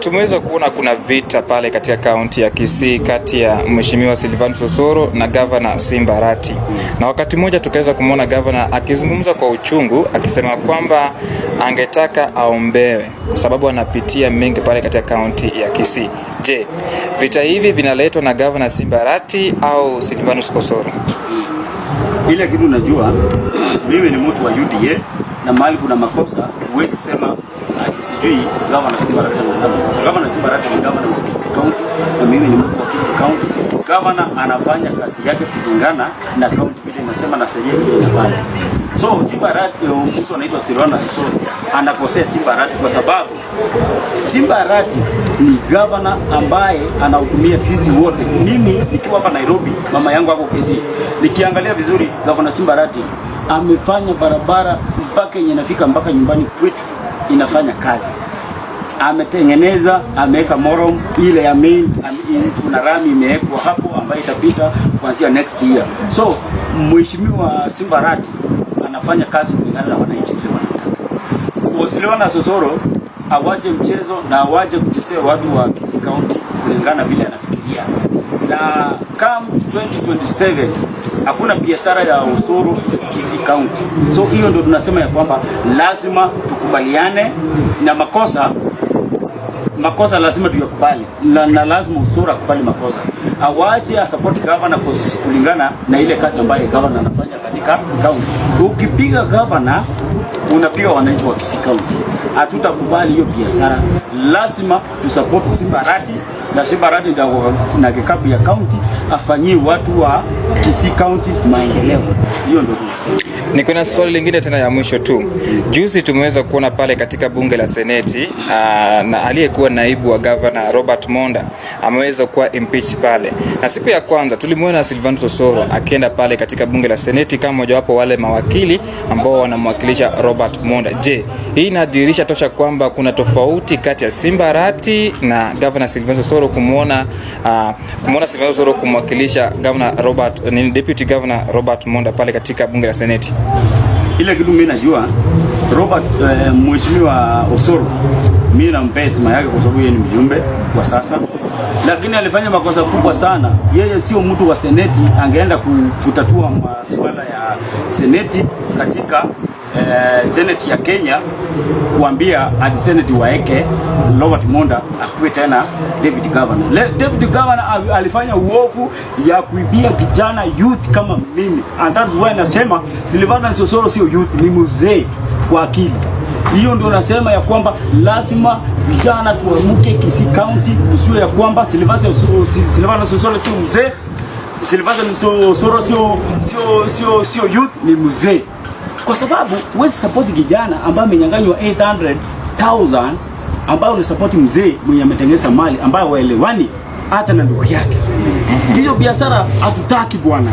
Tumeweza kuona kuna vita pale katika kaunti ya Kisii kati ya Mheshimiwa Silvanus Osoro na Gavana Simba Arati. Na wakati mmoja tukaweza kumwona gavana akizungumza kwa uchungu akisema kwamba angetaka aombewe kwa sababu anapitia mengi pale katika kaunti ya Kisii. Je, vita hivi vinaletwa na Gavana Simba Arati au Silvanus Osoro? Ile kitu najua mimi ni mtu wa UDA na mahali kuna makosa huwezi sema ati sijui Gavana Simba Arati anafanya makosa. Gavana Simba Arati ni gavana wa Kisii County na mimi ni mtu wa Kisii County. Gavana anafanya kazi yake kulingana na county vile inasema na sheria vile inafanya. So Simba Arati, mtu anaitwa Silvanus Osoro anakosea Simba Arati kwa sababu Simba Arati ni gavana ambaye anahudumia sisi wote. Mimi nikiwa hapa Nairobi, mama yangu ako Kisii. Nikiangalia vizuri, Gavana Simba Arati amefanya barabara mpaka yenye inafika mpaka nyumbani kwetu inafanya kazi. Ametengeneza, ameweka murram ile ya main, kuna rami imewekwa hapo ambayo itapita kuanzia next year. So Mheshimiwa Simba Arati anafanya kazi kulingana na wananchi vile wanataka. Silvanus Osoro awache mchezo na awache kuchezea watu wa Kisii County kulingana vile anafikiria. Na come 2027 hakuna biashara ya Osoro Kisii County. So hiyo ndio tunasema ya kwamba lazima tukubaliane na makosa lazima tuyakubali na lazima Osoro akubali makosa, awache asupport governor kulingana na ile kazi ambayo governor anafanya katika county. Ukipiga governor unapiga wananchi wa Kisii County. Hatutakubali hiyo biashara, lazima tusupport Simba Arati na Simba Arati ndio na kikapu ya county afanyie watu wa Kisii County maendeleo. Hiyo ndio tunasema. Niko na swali lingine tena ya mwisho tu. Juzi tumeweza kuona pale katika bunge la Seneti na aliyekuwa naibu wa gavana Robert Monda ameweza kuwa impeached pale, na siku ya kwanza tulimwona Silvanus Osoro akienda pale katika bunge la Seneti kama mojawapo wale mawakili ambao wanamwakilisha Robert Monda. Je, hii inadhihirisha tosha kwamba kuna tofauti kati ya Simba Arati na gavana Silvanus Osoro kumwona Silvanus Osoro kumwakilisha governor Robert, ni deputy governor Robert Monda pale katika bunge la Seneti? Ile kitu mimi najua Robert, Mheshimiwa Osoro mimi nampea heshima yake kwa sababu yeye ni mjumbe kwa sasa, lakini alifanya makosa kubwa sana. Yeye sio mtu wa seneti, angeenda kutatua masuala ya seneti katika seneti ya Kenya, kuambia ati seneti waeke Robert Monda akuwe tena deputy governor. Deputy governor alifanya uovu ya kuibia kijana youth kama mimi, and that's why nasema Silvanus Osoro sio youth, ni mzee kwa akili. Hiyo ndio nasema ya kwamba lazima vijana tuamuke Kisii County, tusiwe ya kwamba Silvanus Osoro sio mzee, Silvanus Osoro sio youth, ni mzee, kwa sababu huwezi support kijana ambaye amenyang'anywa 800,000 ambayo una support mzee mwenye ametengeneza mali ambayo waelewani hata na ndugu yake. Hiyo biashara hatutaki, bwana.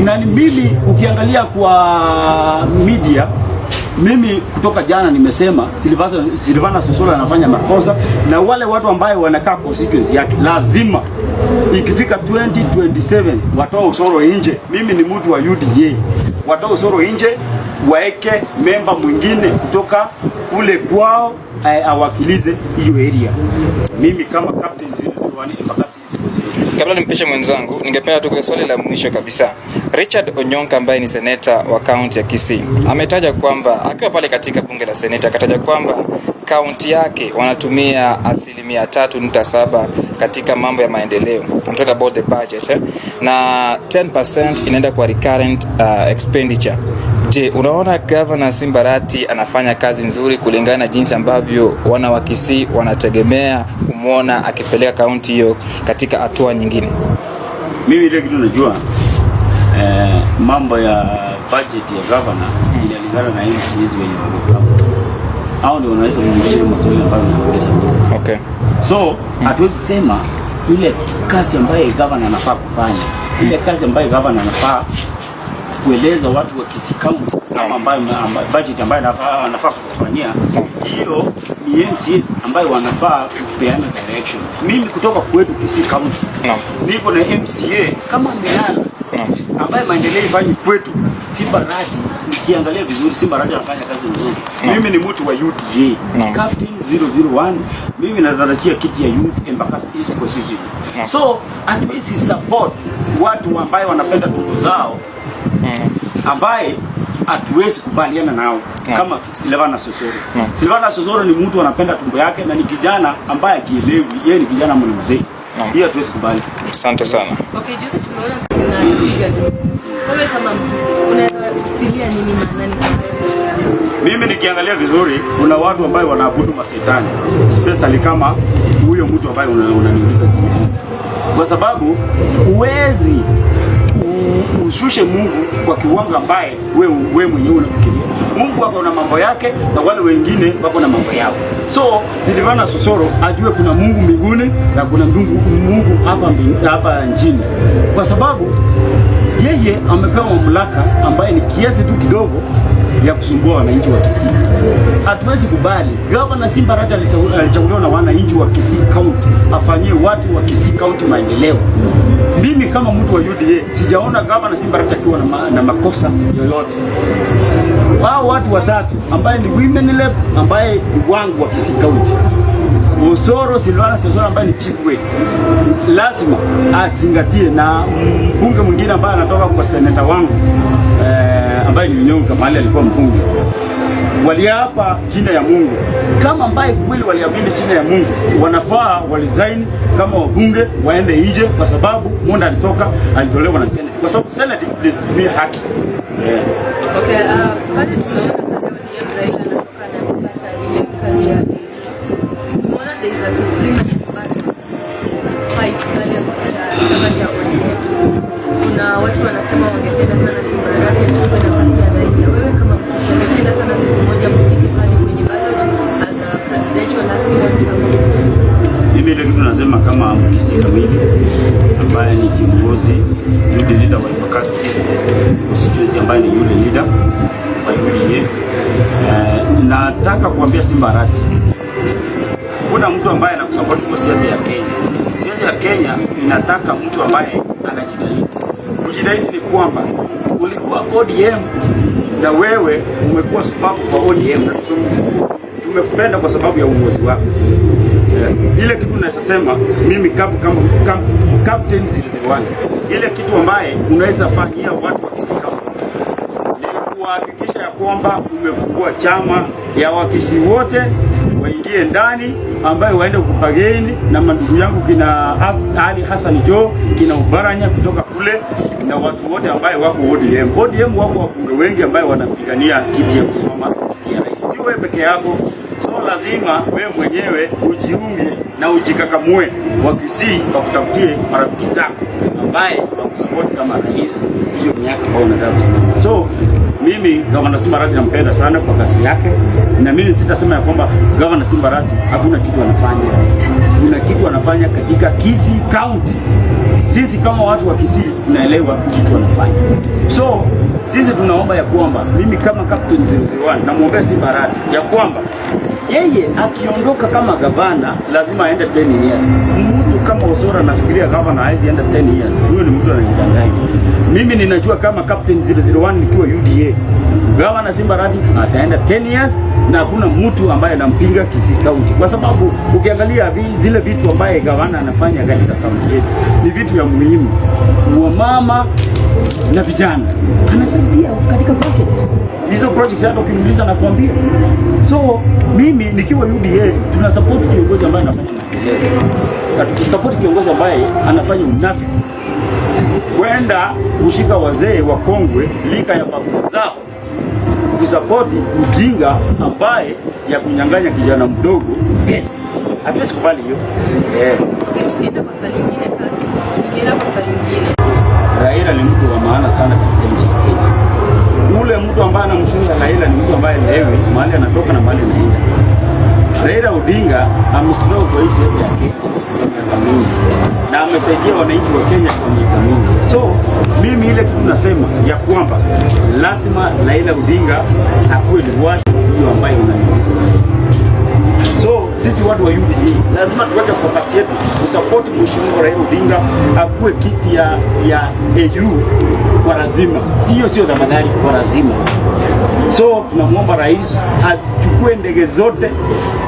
Na ni mimi ukiangalia kwa media, mimi kutoka jana nimesema Silvanus Osoro anafanya makosa, na wale watu ambayo wanakaa constituency yake lazima ikifika 2027 watoe Osoro nje. Mimi ni mtu wa UDA, watoe Osoro nje, waeke memba mwingine kutoka kule kwao awakilize hiyo area. Mimi kama captain 001 Embakasi East. Kabla nimpishe mwenzangu, ningependa tu kwa swali la mwisho kabisa. Richard Onyonka ambaye ni seneta wa kaunti ya Kisii ametaja kwamba akiwa pale katika bunge la seneta akataja kwamba kaunti yake wanatumia 3.7% katika mambo ya maendeleo. I'm talking about the budget, eh? Na 10% inaenda kwa recurrent expenditure. Je, unaona Governor Simba Arati anafanya kazi nzuri kulingana na jinsi ambavyo wana wa Kisii wanategemea kumwona akipeleka kaunti hiyo katika hatua nyingine? Mimi ile kitu najua, mambo ya budget ya governor inalingana na MCAs wenye wako county. Hao ndio wanaweza kuuliza maswali ambayo wanauliza. So hatuwezi sema ile kazi ambayo governor anafaa kufanya, ile kazi ambayo governor anafaa kueleza watu wa Kisii County kama ambayo budget ambayo anafaa kufanyia, hiyo ni MCAs ambayo wanafaa kupeana direction. Mimi kutoka kwetu Kisii County niko na MCA kama amelala ambaye maendeleo ifanyi kwetu. Simba Arati Nikiangalia vizuri, Simba Arati anafanya kazi nzuri. Mimi ni mtu wa UDA. Naam. Captain 001, mimi natarajia kiti ya youth Embakasi East Constituency. So hatuwezi support watu ambaye wanapenda tumbo zao, ambaye hatuwezi kubaliana nao kama Silvanus Osoro. Silvanus Osoro ni mtu anapenda tumbo yake na ni kijana ambaye hajielewi. Yeye ni kijana mwenye mzee. Hiyo hatuwezi kubali. Asante sana. Okay, juzi tumeona kuna piga. Wewe kama Mkisii unaweza kutilia nini maanani kwa Mimi nikiangalia vizuri, kuna watu ambayo wanaabudu masetani, especially kama huyo mtu ambaye unaniuliza jina yake, kwa sababu huwezi ushushe Mungu kwa kiwango ambaye we mwenyewe unafikiria. Mungu wako na mambo yake na wale wengine wako na mambo yao. So Silvanus Osoro ajue kuna Mungu mbinguni na kuna Mungu hapa nchini, kwa sababu yeye amepewa mamlaka ambaye ni kiasi tu kidogo ya kusumbua wananchi wa Kisii. Hatuwezi kubali. Gavana Simba Arati alichaguliwa na wananchi wa Kisii County afanyie watu wa Kisii County maendeleo. Mimi kama mtu wa UDA sijaona Gavana Simba Arati akiwa na makosa yoyote. Wao watu watatu ambaye ni women rep, ambaye ni wangu wa Kisii County, Osoro Silvanus Osoro ambaye ni chief whip, lazima azingatie, na mbunge mwingine ambaye anatoka kwa seneta wangu, ambaye ni Onyonka, mahali alikuwa mbunge, waliapa jina ya Mungu. Kama ambaye kweli waliamini jina ya Mungu, wanafaa waresign kama wabunge waende nje, kwa sababu Monda alitolewa na Senate, kwa sababu Senate ilitumia haki, yeah. Okay, pale tumeona pale ODM Raila anatoka na kupata ile kazi ya, tumeona there is a supremacy battle fight pale cha chama cha ODM. Kuna watu wanasema wangependa sana Simba Arati achukue nafasi ya Raila. Wewe kama Mkisii ungependa sana siku moja mfike pale kwenye ballot as a presidential aspirant ama? Mimi ile kitu nasema kama Mkisii kamili ambaye ni kiongozi youth leader wa Embakasi East Constituency, ambaye ni youth leader wa UDA, nataka kuambia Simba Arati, kuna mtu ambaye anakusupport kwa siasa ya Kenya. Siasa ya Kenya inataka mtu ambaye anajitahidi. Kujitahidi ni kwamba ulikuwa ODM na wewe umekuwa sababu kwa ODM na tumekupenda kwa sababu ya uongozi wako. Yeah. Ile kitu naweza sema mimi kama Captain 001, ile kitu ambaye unaweza fanyia watu wa Kisii ni kuhakikisha ya kwamba umefungua chama ya Wakisii wote waingie ndani, ambayo waende kubargain na mandugu yangu kina Ali Hassan Joho, kina Oparanya kutoka kule na watu wote ambaye wako ODM. ODM wako wabunge wengi ambaye wanapigania kiti ya kusimama kiti ya rais, sio wewe peke yako. So lazima wewe mwenyewe ujiunge na ujikakamue, Wakisii wakutafutie marafiki zako ambaye wakusupport kama rais hiyo miaka ambayo unataka kusimama. So mimi Gavana Simba Arati nampenda sana kwa kazi yake, na mimi sitasema ya kwamba Gavana Simba Arati hakuna kitu anafanya. Kuna kitu anafanya katika Kisii County. Sisi kama watu wa Kisii tunaelewa kitu anafanya. So sisi tunaomba ya kwamba mimi kama Captain 001 namwombea Simba Arati ya kwamba yeye akiondoka kama gavana lazima aende 10 years. Mtu kama Osoro anafikiria gavana hawezi enda 10 years, huyo ni mtu anajidanganya. Mimi ninajua kama Captain 001 nikiwa UDA, gavana Simba Arati ataenda 10 years na hakuna mtu ambaye anampinga Kisii County, kwa sababu ukiangalia zile vitu ambaye gavana anafanya katika kaunti yetu ni vitu ya muhimu. Wamama na vijana anasaidia katika project hizo, project hata ukiniuliza nakwambia. So mimi nikiwa UDA tuna support kiongozi ambaye anafanya maendeleo, na tukisupport kiongozi ambaye anafanya unafiki, kwenda kushika wazee wakongwe lika ya babu zao kusapoti ujinga ambaye ya kunyang'anya kijana mdogo pesa. Hatuwezi kubali hiyo. Yeah. Okay, tukienda kwa swali lingine kati. Tukienda kwa swali lingine. Raila ni mtu wa maana sana katika nchi ya Kenya. Ule mtu ambaye anamshusha Raila ni mtu ambaye elewi mahali anatoka na mahali anaenda. Raila Odinga amestruggle kwa hii siasa ya Kenya kwa miaka mingi na amesaidia wananchi wa Kenya kwa miaka mingi. So mimi ile kitu nasema ya kwamba lazima Raila Odinga akuwe ni watu hiyo ambayo unaniuliza sasa. So Sisi watu wa UDA lazima tuweke focus yetu kusupport Mheshimiwa Raila Odinga akuwe kiti ya AU kwa lazima, sio tafadhali, kwa lazima. So tunamwomba rais achukue ndege zote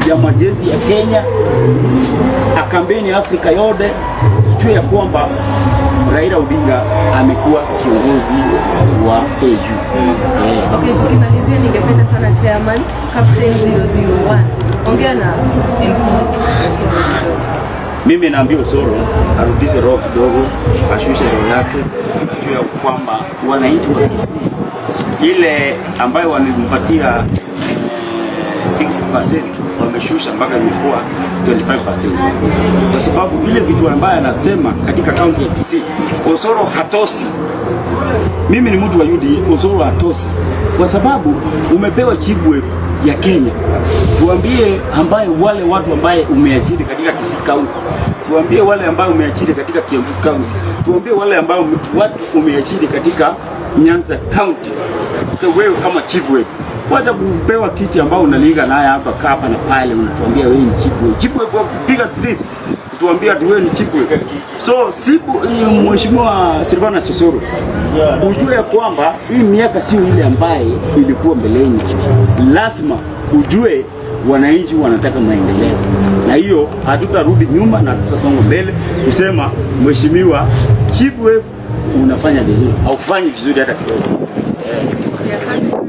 ya majeshi ya Kenya akampeni Afrika yote, tujue ya kwamba Raila Odinga amekuwa kiongozi wa AU. Yeah. Okay, tukimalizia ningependa sana chairman Captain 001 ongea na MP Osoro kidogo. Mimi naambia Osoro arudishe roho kidogo, ashushe roho yake, ajue ya kwamba wananchi wa Kisii ile ambayo walimpatia 60% wameshusha mpaka imekuwa 25%, kwa sababu ile vitu ambayo anasema katika kaunti ya Kisii, Osoro hatosi. Mimi ni mtu wa UDA, Osoro hatosi kwa sababu umepewa chief whip ya Kenya. Tuambie ambaye wale watu ambaye umeajiri katika Kisii County, tuambie wale ambayo umeajiri katika Kiambu County, tuambie wale ambayo watu umeajiri katika Nyanza County. Okay, wewe kama chief whip wacha kupewa kiti ambao unaliga naye hapa hapa na pale, unatuambia wewe ni chief whip. Chief whip wa kupiga street kutuambia ati wewe ni chief whip. So siku Mheshimiwa Silvanus Osoro, ujue ya kwamba hii miaka sio ile ambaye ilikuwa mbeleni. Lazima ujue wananchi wanataka maendeleo, na hiyo hatutarudi nyuma na tutasonga mbele kusema Mheshimiwa Chief Whip unafanya vizuri, haufanyi vizuri hata kidogo. Okay, asante sana.